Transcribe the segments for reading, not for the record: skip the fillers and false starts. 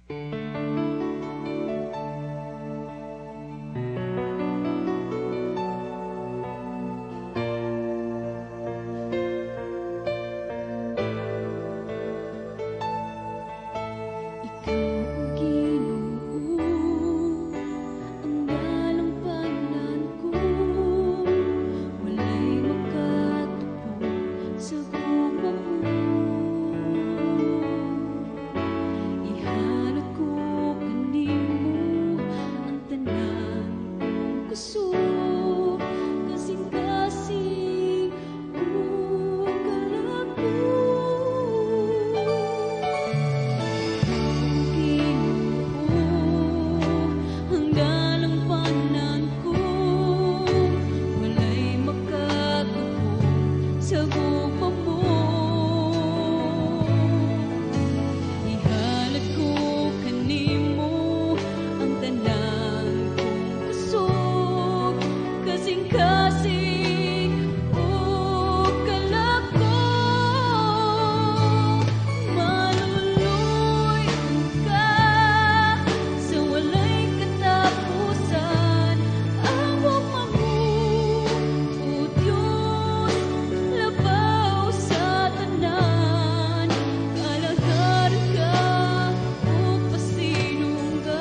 Ikaw ang Ginoo, ang dalampanan ko. Walay makatupong sa gugma mo. Ihalad ko kanimo ang tanan kong kusog, kasing-kasing ug kalag ko. Ikaw ang Ginoo, ang dalampanan ko. Walay makatupong sa gugma mo. Ihalad ko kanimo ang tanan kong kusog, kasing-kasing ug kalag ko. Maluluy-on ka sa walay katapusan. Ang gugma mo, O Diyos, labaw sa tanan. Kalagaran ka ug pasinunggan.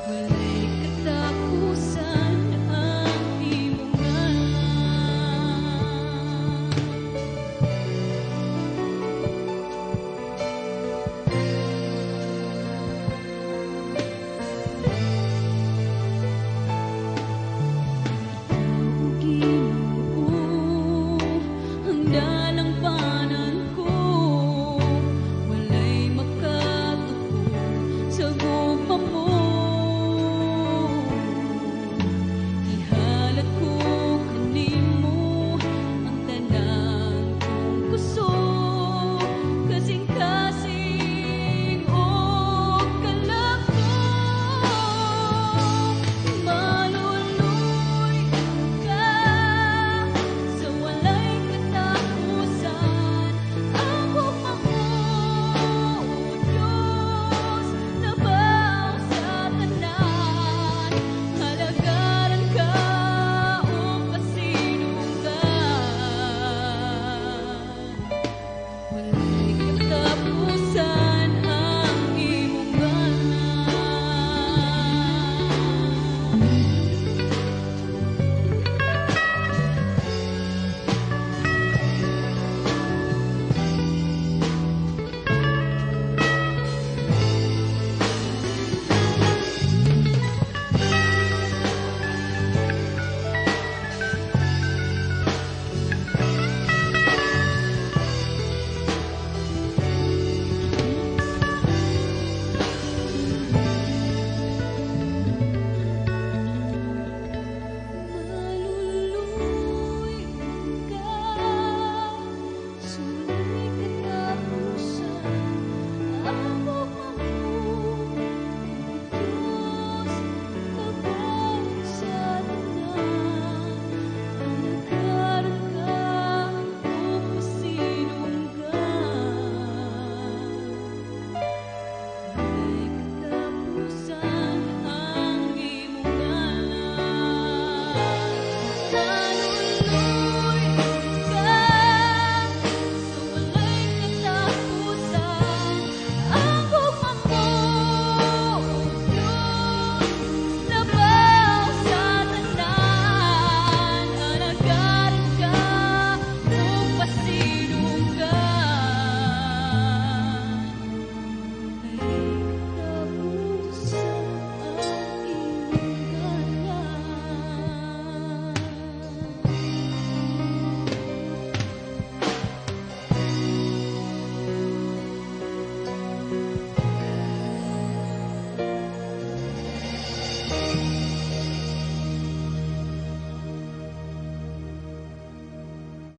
Walay katapusan ang imong ngalan. Ikaw ang Ginoo, ang